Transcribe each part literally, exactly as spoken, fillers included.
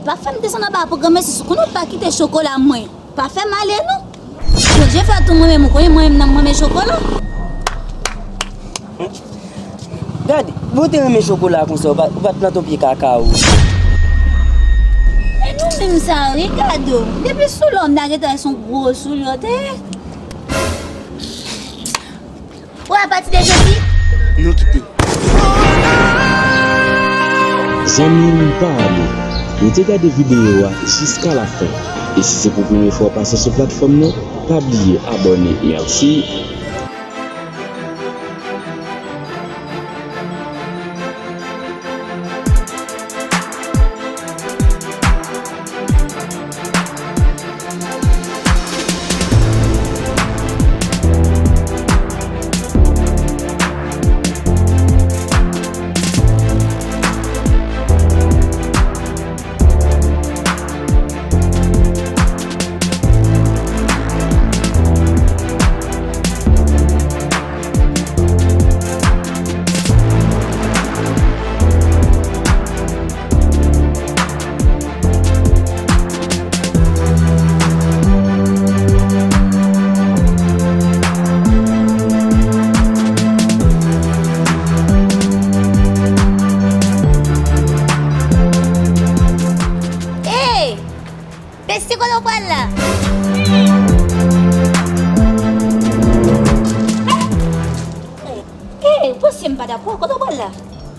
Pa fè m desann anba pou granmesi sou konnen w pa kite chokola mwen. Pa fè m ale non. Bondye fè tou mwen menm, ou konnen mwen menm nan mwen menm chokola. Gade, bon, ou te renmen chokola konsa, ou pa, ou pa t plante yon pye kakao. E nou menm sa, wi, gade w. Depi sou lòm nan gentan se yon gwo soulye w te ye. Ou a pati de jodi? Nou kite. Zanmi m, pa ale. Rete gade videyo a jiska lafen. E si se pou premye fwa w pase sou platfòm nan, pa bliye abòne. Mèsi. Hey! Besti, kote w pral la? Ey, besti, m pa dakò, kote w pral la?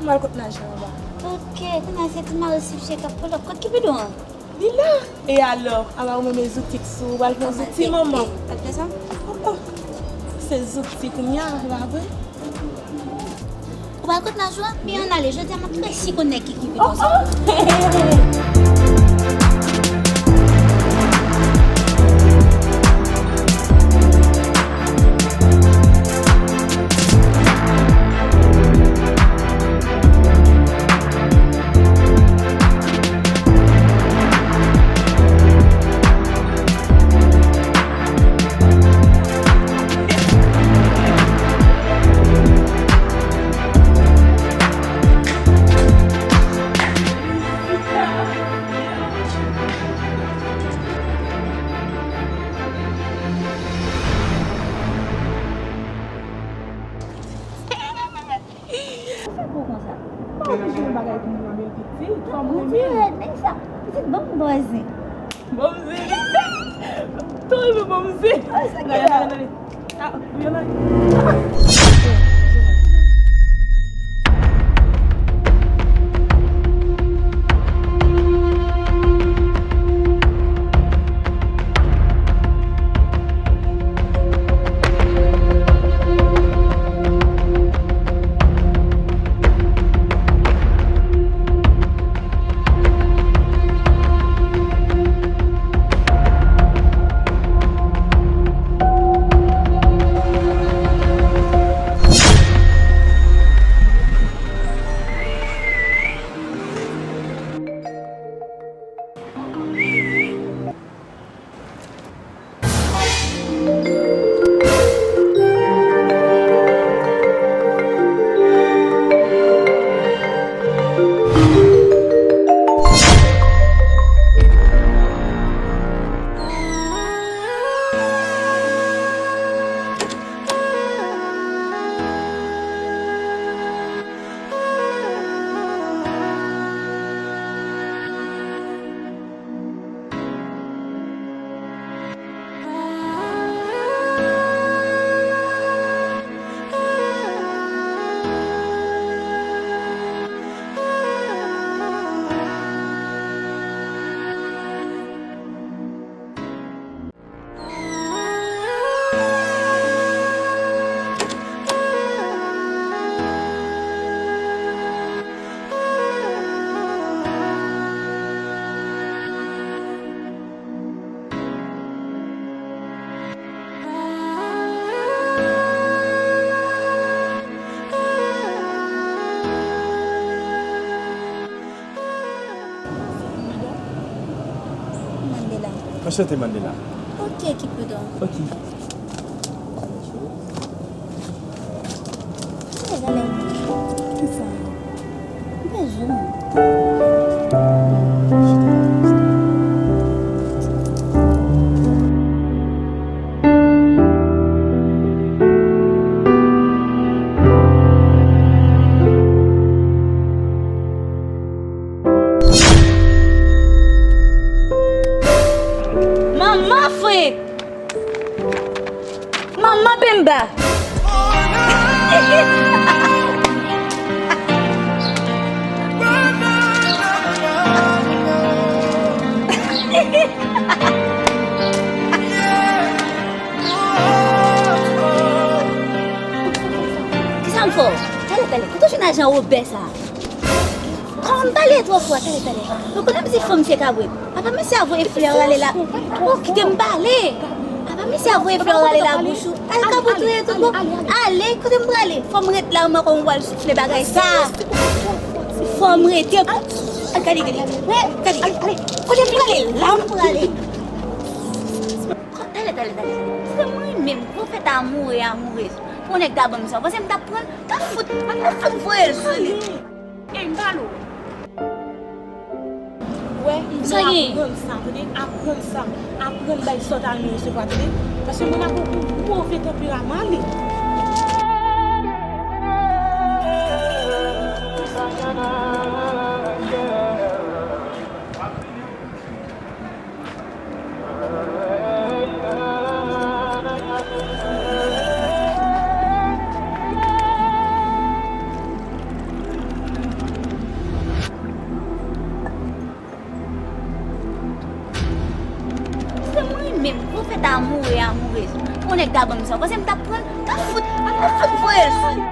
M al kot Najwa anba. Ok, kounye a se ti mari Sipche k ap pull up. Kot Kipidon an? Li la. E alò, ala ou menm e zouti k sou ou, pral pran zouti manman. Ou pral fè sa? Oh, oh. Se zouti kounye a, la vre. Ou pral kot Najwa? Men ann ale, jodi a m ap resi konn nèg ki Kipidon sa. Ou fè gwo konsa? Pa oblije yon bagay pou mwen, men pitit, fò m renmen. Pitit, men sa, pitit, ban m bòzen. Bon mzi. Toujou bon mzi. Ay, sa gen la. Ah, wi, ann ale. Mandela. Anchante, Mandela. Ok, Cupidon. Ok. Hey, Daniel. Kisa? M bezwen w. Anba. Kisa m fè w? Talè, talè. Kote w jwenn ajan Wobè sa? Kòman m pale twò fò? Talè, talè. Ou konnen m di fanm se kabrit. Apa mesye a voye flè w rale la. Ou kite m pale. Apa mesye a voye flè w rale la bouch ou. Al kabrit ou ye tout bon. Ale, kote m prale? Fò m ret la, mwen konn w al soufle bagay sa. Fò m rete. Al gade, gade. Gade. Kote m prale? La m prale. Talè, talè, talè. Se mwen menm, pwofèt amoure, amourez. Pou nèg ta ban m sa. Ou panse m t ap pran l? T ap fout, t ap fout voye l sou li. Ey, m pale w. Wè, m di w aprann sa, tande, aprann sa. Aprann bay sòt a nou resevwa, tande. Paske moun ap gen yon move tanperaman, ale. Se mwen menm, pwofèt amoure, amourez. Pou nèg ta ban m sa, ou panse m t ap pran l? T ap fout, t ap fout voye l sou li.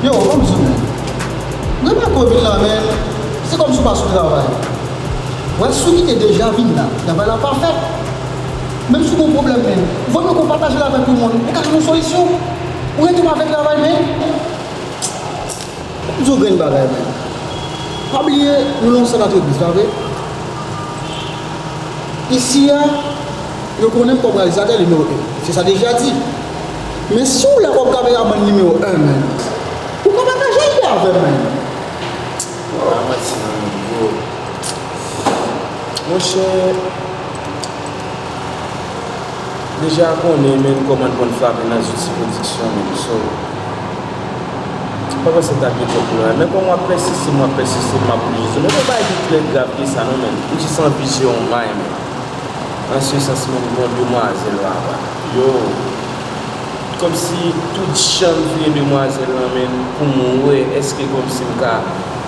Yo, ban m di w, men. Remake w vin la, men, se kòmsi w pa sou travay. Wè, si w kite deja vin la, travay la pa fèt. Menm si w gen yon pwoblèm, men, vòt nou konn pataje l avèk tout moun. Ou ka jwenn yon solisyon. Ou rete w avèk travay, men. M di w grenn bagay, men. Pa bliye, nou nan yon sant antrepriz, pa vre? Isi a, yo konnen m kòm reyalizatè nimewo en. Se sa deja di. Men si w la kòm kameramann nimewo en, men, ou ka pataje ide avè m, men. Ou pa manti non, men, bro. Monchè, deja konnen, men, kòman n konn frape nan zouti pwodiksyon, men, so, m pa panse l t ap gen twòp pwoblèm. Men kòm w ap pèsiste, m ap pèsiste, m ap oblije di w. Men gon bagay ki pi grav ke sa, non, men. M jis anvi jere yon may, men. An se sans, men, gon demwazèl laba. Yo, kòmsi tout jan m vire demwazèl lan, men, pou m wè èske kòmsi m ka,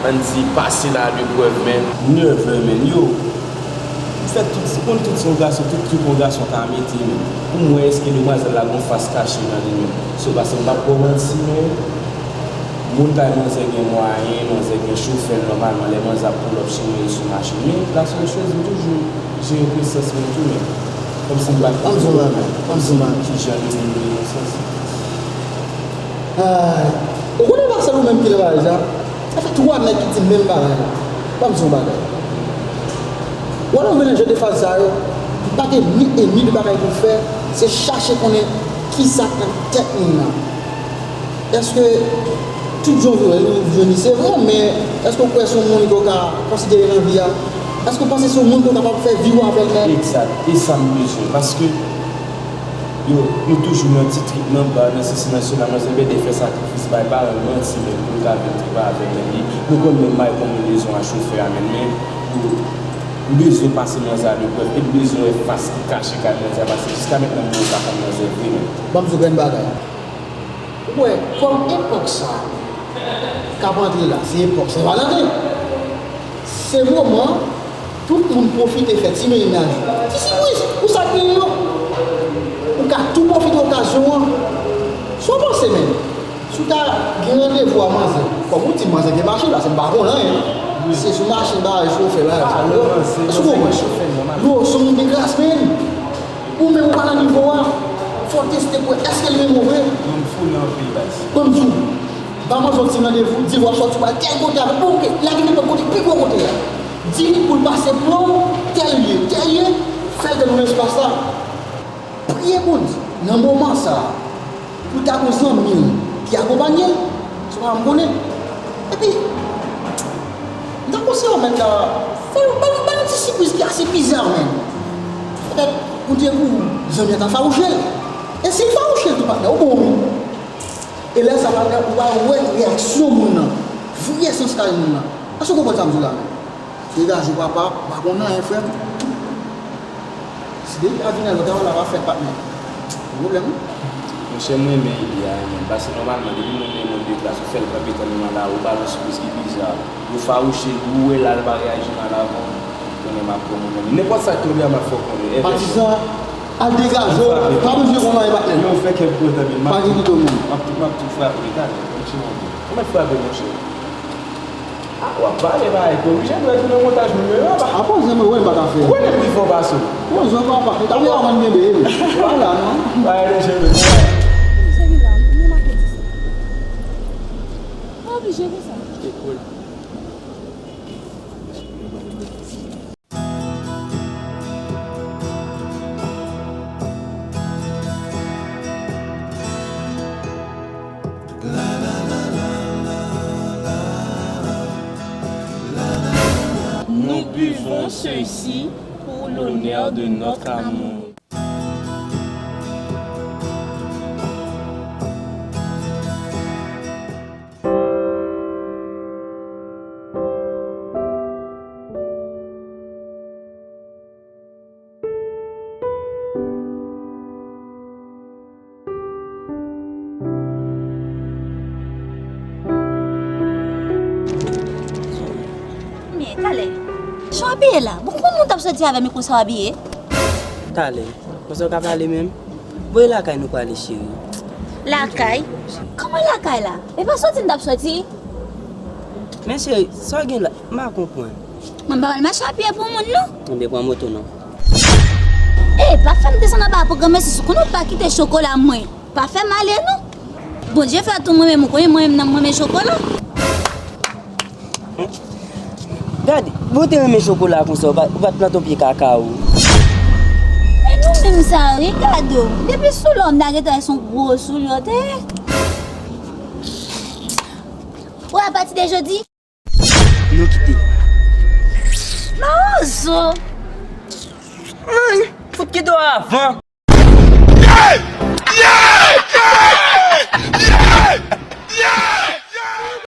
ann di, pase l a leprèv, men. Nève, men, yo. M fè tout, m konn tout se yon gason, tout trip yon gason ka mete, men. Pou m wè èske demwazèl la gon fas kache nan li, men. So, paske m p ap ba w manti, men. Moun kay manzè gen mwayen, manzè gen chofè l nòmalman, lè manzè ap pull up sou mwen, e sou machin. Men, la seule chose, m toujou jere presans mwen tou, men kòmsi m pa t... Ban m di w bagay, ban m di w bagay. Ki jan de moun m ye nan sans. Ay, ou konnen pa sèl ou menm ki travay sa. Sa fè twa nèg ki di menm bagay la. Ban m di w bagay. Wè lè w vin nan jan de faz sa yo, m pa gen ni enmi de bagay pou fè, se chache konnen kisa k nan tèt moun nan. Èske tout jan w vle wè li, w vle ni, se vre, men èske w kwè se yon moun ke w ka konsidere nan vi a? Èske w panse se yon moun ke w kapab fè vi w avè l menm? Egzat, e sa m bezwen, paske yo, nou toujou nan ti trip, nan ba, nan sesi, nan sela, manzè Bèdè fè sakrifis, bay paran l manti, men pou l ka vin tripe avè l, men li, nou konn menm may konbinason a chofè a, men, men, yo, m bezwen pase manzè a leprèv, e m bezwen wè fas ki kache kay manzè a, paske jiska mentnan m poko ka konn manzè vre, men. Ban m di w grenn bagay. Ou wè, kòm epòk sa a k ap antre la, se epòk Sen Valanten. Se moman tout moun pwofite fè ti mennaj yo. Ti sipwiz, ou sa k gen yo. Ou ka tou pwofite okazyon an. Sa w panse, men? Si w ta gen randevou a manzè, kòm ou di manzè gen machin, paske m pa konn anyen. Se sou machin, bagay, chofè, bagay, sa yo. Èske w konprann? Yo, se yon moun ki kras, men. Ou menm ou pa nan nivo a, fò w teste pou wè èske l renmen w vre. Moun fou nan anpil baz. Ban m di w, ba manzè yon ti randevou, di l w ap sòti w al tèl kote avè l, bon, oke, lage nenpòt kote, pi gwo kote a. Di li pou l pase pran w tèl lye, tèl lye, fè l te nan espas la. Priye Bondye, nan moman sa a, pou ta gon zanmi w Ki akonpanye l, se pa m konnen. Epi, m ta konseye w, men, ta fè, ba l, ba l yon ti sipriz ki ase biza, men. Petèt, pou di pou zanmi an ta fawouche l. E si l fawouche l tou, patnè, ou bon, wi. E lè sa, patnè, ou va wè reyaksyon moun nan. Vrè sans kay moun nan. Èske w konprann sa m di w la, men? Degaje w, papa, m pa konn anyen, frè m. Si depi a vin lòt la, w la va fèt, patnè. Gen pwoblèm, wi. Monchè, mwen renmen ide a, renmen. Paske nòmalman, depi moun gen moun de plas, ou fè l kanpe tann yon malari, ou ba l yon sipriz ki biza, ou fawouche l, ou wè l al pa reyaji mal avan, ou konnen m ap pran moun nan. Nenpòt sa k tonbe a, m ap fè w konnen. Patizan, al degaje w, pa bezwen konn anyen, patnè. Yo, fè kè m kontan, men m ap, pa gen kite w menm. M ap tou, m ap tou frape, talè. Yon ti moman. Ou mèt frape, monchè. Ah, w ap pale bagay korije, nou retounen montaj moun yo, yo pa. Apa, zanmi, wè m pa ka fè. Ou konnen m pi fò pase w. Bon, zanmi, papa, ou ta vle avan m kenbe, wi. Wala, non. Bagay de jebe. Sèvi la, nou make di sa. Pa oblije konsa. Ok, cool. Nous buvons ceci pour l'honneur de notre amour. Men, talè. Jan w abiye la? Bon, kòman moun t ap soti avè m konsa w abiye? Talè. Konsa w ka pale menm? Bon, e lakay nou prale, cheri? Lakay? Kòman lakay la? E pa soti n t ap soti? Men cheri, sa w gen la, m pa konprann. Mwen pa pral mache a pye pou moun, non. Ebyen, pran moto, non. Ey, pa fè m desann anba a pou granmesi sou konnen w pa kite chokola mwen. Pa fè m ale, non. Bondye fè tou mwen menm, ou konnen mwen menm nan mwen men chokola. Gade, bon, ou te renmen chokola konsa, ou pa, ou pa t plante yon pye kakao. E nou menm sa, wi, gade w. Depi soulye w, m ta gentan wè se yon gwo soulye w te ye. Ou apati de jodi? Nou kite. Mawozo! Ay, fout kite w avan!